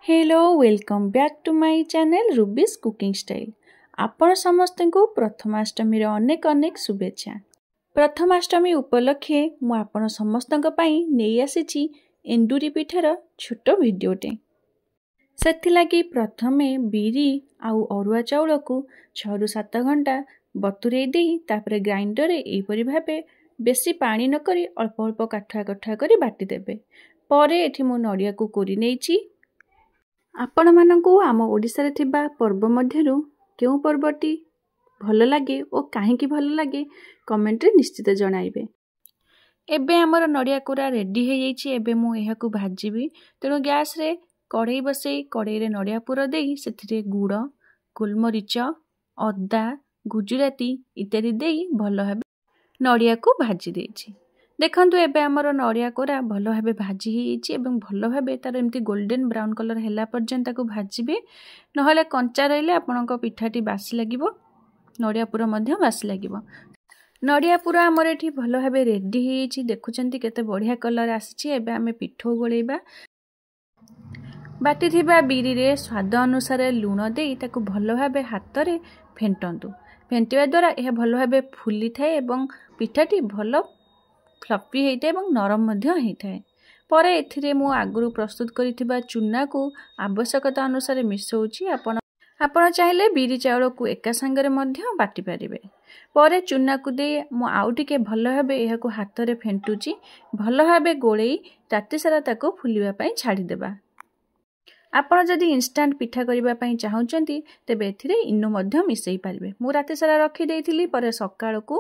Hello, welcome back to my channel Ruby's Cooking Style। ଆପଣ ସମସ୍ତଙ୍କୁ ପ୍ରଥମାଷ୍ଟମୀର ଅନେକ ଅନେକ ଶୁଭେଚ୍ଛା। ପ୍ରଥମାଷ୍ଟମୀ ଉପଲକ୍ଷେ ମୁଁ ଆପଣ ସମସ୍ତଙ୍କ ପାଇଁ ନେଇ ଆସିଛି ଏଣ୍ଡୁରି ପିଠାର ଛୋଟ ଭିଡ଼ିଓଟେ। ସେଥିଲାଗି ପ୍ରଥମେ ବିରି ଆଉ ଅରୁଆ ଚାଉଳକୁ 6ରୁ 7 ଘଣ୍ଟା ବତୁରେଇ ଦେଇ, ତାପରେ ଗ୍ରାଇଣ୍ଡରରେ ଏହିପରି ଭାବେ ବେଶୀ ପାଣି ନକରି ଅଳ୍ପ ଅଳ୍ପ କାଠୁଆ କାଠୁଆ କରି ବାଟିଦେବେ। ପରେ ଏଠି ମୁଁ ନଡ଼ିଆକୁ କୋରି ନେଇଛି। ଆପଣମାନଙ୍କୁ ଆମ ଓଡ଼ିଶାରେ ଥିବା ପର୍ବ ମଧ୍ୟରୁ କେଉଁ ପର୍ବଟି ଭଲ ଲାଗେ ଓ କାହିଁକି ଭଲ ଲାଗେ, କମେଣ୍ଟରେ ନିଶ୍ଚିତ ଜଣାଇବେ। ଏବେ ଆମର ନଡ଼ିଆ କୋରା ରେଡ଼ି ହେଇଯାଇଛି। ଏବେ ମୁଁ ଏହାକୁ ଭାଜିବି। ତେଣୁ ଗ୍ୟାସ୍ରେ କଢ଼େଇ ବସେଇ, କଢ଼େଇରେ ନଡ଼ିଆ ପୁର ଦେଇ, ସେଥିରେ ଗୁଡ଼, ଗୋଲମରିଚ, ଅଦା, ଗୁଜୁରାତି ଇତ୍ୟାଦି ଦେଇ ଭଲ ଭାବେ ନଡ଼ିଆକୁ ଭାଜି ଦେଇଛି। ଦେଖନ୍ତୁ, ଏବେ ଆମର ନଡ଼ିଆ କୋରା ଭଲ ଭାବେ ଭାଜି ହେଇଯାଇଛି ଏବଂ ଭଲ ଭାବେ ତା'ର ଏମିତି ଗୋଲ୍ଡେନ୍ ବ୍ରାଉନ୍ କଲର୍ ହେଲା ପର୍ଯ୍ୟନ୍ତ ତାକୁ ଭାଜିବେ। ନହେଲେ କଞ୍ଚା ରହିଲେ ଆପଣଙ୍କ ପିଠାଟି ବାସି ଲାଗିବ, ନଡ଼ିଆ ପୁର ମଧ୍ୟ ବାସି ଲାଗିବ। ନଡ଼ିଆ ପୁର ଆମର ଏଠି ଭଲ ଭାବେ ରେଡ଼ି ହେଇଯାଇଛି। ଦେଖୁଛନ୍ତି, କେତେ ବଢ଼ିଆ କଲର୍ ଆସିଛି। ଏବେ ଆମେ ପିଠଉ ଗୋଳେଇବା। ବାଟିଥିବା ବିରିରେ ସ୍ୱାଦ ଅନୁସାରେ ଲୁଣ ଦେଇ ତାକୁ ଭଲ ଭାବେ ହାତରେ ଫେଣ୍ଟନ୍ତୁ। ଫେଣ୍ଟିବା ଦ୍ୱାରା ଏହା ଭଲ ଭାବେ ଫୁଲିଥାଏ ଏବଂ ପିଠାଟି ଭଲ ଫ୍ଲଫି ହେଇଥାଏ ଏବଂ ନରମ ମଧ୍ୟ ହେଇଥାଏ। ପରେ ଏଥିରେ ମୁଁ ଆଗରୁ ପ୍ରସ୍ତୁତ କରିଥିବା ଚୁନାକୁ ଆବଶ୍ୟକତା ଅନୁସାରେ ମିଶାଉଛି। ଆପଣ ଚାହିଁଲେ ବିରି ଚାଉଳକୁ ଏକା ସାଙ୍ଗରେ ମଧ୍ୟ ବାଟି ପାରିବେ। ପରେ ଚୁନାକୁ ଦେଇ ମୁଁ ଆଉ ଟିକେ ଭଲ ଭାବେ ଏହାକୁ ହାତରେ ଫେଣ୍ଟୁଛି। ଭଲ ଭାବେ ଗୋଳେଇ ରାତି ସାରା ତାକୁ ଫୁଲିବା ପାଇଁ ଛାଡ଼ିଦେବା। ଆପଣ ଯଦି ଇନଷ୍ଟାଣ୍ଟ ପିଠା କରିବା ପାଇଁ ଚାହୁଁଛନ୍ତି, ତେବେ ଏଥିରେ ଇନୋ ମଧ୍ୟ ମିଶାଇ ପାରିବେ। ମୁଁ ରାତି ସାରା ରଖିଦେଇଥିଲି। ପରେ ସକାଳକୁ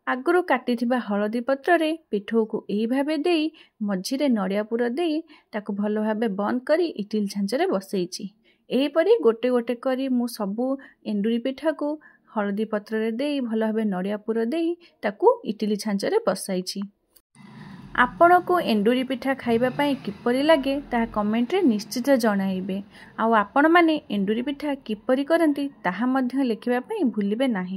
ଆଗରୁ କାଟିଥିବା ହଳଦୀ ପତ୍ରରେ ପିଠଉକୁ ଏହି ଭାବେ ଦେଇ, ମଝିରେ ନଡ଼ିଆ ପୁର ଦେଇ, ତାକୁ ଭଲ ଭାବେ ବନ୍ଦ କରି ଇଟିଲି ଛାଞ୍ଚରେ ବସେଇଛି। ଏହିପରି ଗୋଟେ ଗୋଟେ କରି ମୁଁ ସବୁ ଏଣ୍ଡୁରି ପିଠାକୁ ହଳଦୀ ପତ୍ରରେ ଦେଇ, ଭଲ ଭାବେ ନଡ଼ିଆ ପୁର ଦେଇ ତାକୁ ଇଟିଲି ଛାଞ୍ଚରେ ବସାଇଛି। ଆପଣଙ୍କୁ ଏଣ୍ଡୁରି ପିଠା ଖାଇବା ପାଇଁ କିପରି ଲାଗେ, ତାହା କମେଣ୍ଟରେ ନିଶ୍ଚିତ ଜଣାଇବେ। ଆଉ ଆପଣମାନେ ଏଣ୍ଡୁରି ପିଠା କିପରି କରନ୍ତି, ତାହା ମଧ୍ୟ ଲେଖିବା ପାଇଁ ଭୁଲିବେ ନାହିଁ।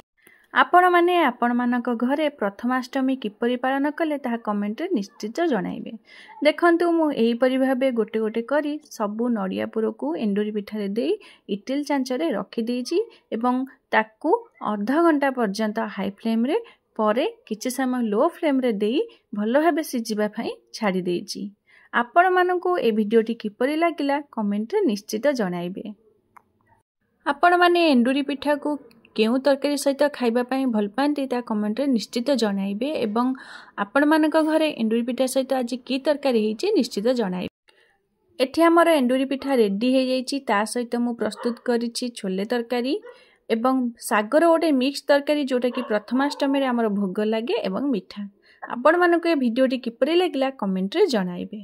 ଆପଣମାନେ ଆପଣମାନଙ୍କ ଘରେ ପ୍ରଥମାଷ୍ଟମୀ କିପରି ପାଳନ କଲେ, ତାହା କମେଣ୍ଟରେ ନିଶ୍ଚିତ ଜଣାଇବେ। ଦେଖନ୍ତୁ, ମୁଁ ଏହିପରି ଭାବେ ଗୋଟେ ଗୋଟେ କରି ସବୁ ନଡ଼ିଆ ପୁରକୁ ଏଣ୍ଡୁରି ପିଠାରେ ଦେଇ ଇଟିଲି ଚାଞ୍ଚରେ ରଖିଦେଇଛି ଏବଂ ତାକୁ ଅଧ ଘଣ୍ଟା ପର୍ଯ୍ୟନ୍ତ ହାଇ ଫ୍ଲେମ୍ରେ, ପରେ କିଛି ସମୟ ଲୋ ଫ୍ଲେମ୍ରେ ଦେଇ ଭଲ ଭାବେ ସିଝିବା ପାଇଁ ଛାଡ଼ି ଦେଇଛି। ଆପଣମାନଙ୍କୁ ଏ ଭିଡ଼ିଓଟି କିପରି ଲାଗିଲା, କମେଣ୍ଟରେ ନିଶ୍ଚିତ ଜଣାଇବେ। ଆପଣମାନେ ଏଣ୍ଡୁରି ପିଠାକୁ କେଉଁ ତରକାରୀ ସହିତ ଖାଇବା ପାଇଁ ଭଲ ପାଆନ୍ତି, ତା କମେଣ୍ଟରେ ନିଶ୍ଚିତ ଜଣାଇବେ ଏବଂ ଆପଣମାନଙ୍କ ଘରେ ଏଣ୍ଡୁରି ପିଠା ସହିତ ଆଜି କି ତରକାରୀ ହେଇଛି, ନିଶ୍ଚିତ ଜଣାଇବେ। ଏଠି ଆମର ଏଣ୍ଡୁରି ପିଠା ରେଡ଼ି ହେଇଯାଇଛି। ତା ସହିତ ମୁଁ ପ୍ରସ୍ତୁତ କରିଛି ଛୋଲେ ତରକାରୀ ଏବଂ ଶାଗର ଗୋଟେ ମିକ୍ସ ତରକାରୀ, ଯେଉଁଟାକି ପ୍ରଥମାଷ୍ଟମୀରେ ଆମର ଭୋଗ ଲାଗେ, ଏବଂ ମିଠା। ଆପଣମାନଙ୍କୁ ଏ ଭିଡ଼ିଓଟି କିପରି ଲାଗିଲା, କମେଣ୍ଟରେ ଜଣାଇବେ।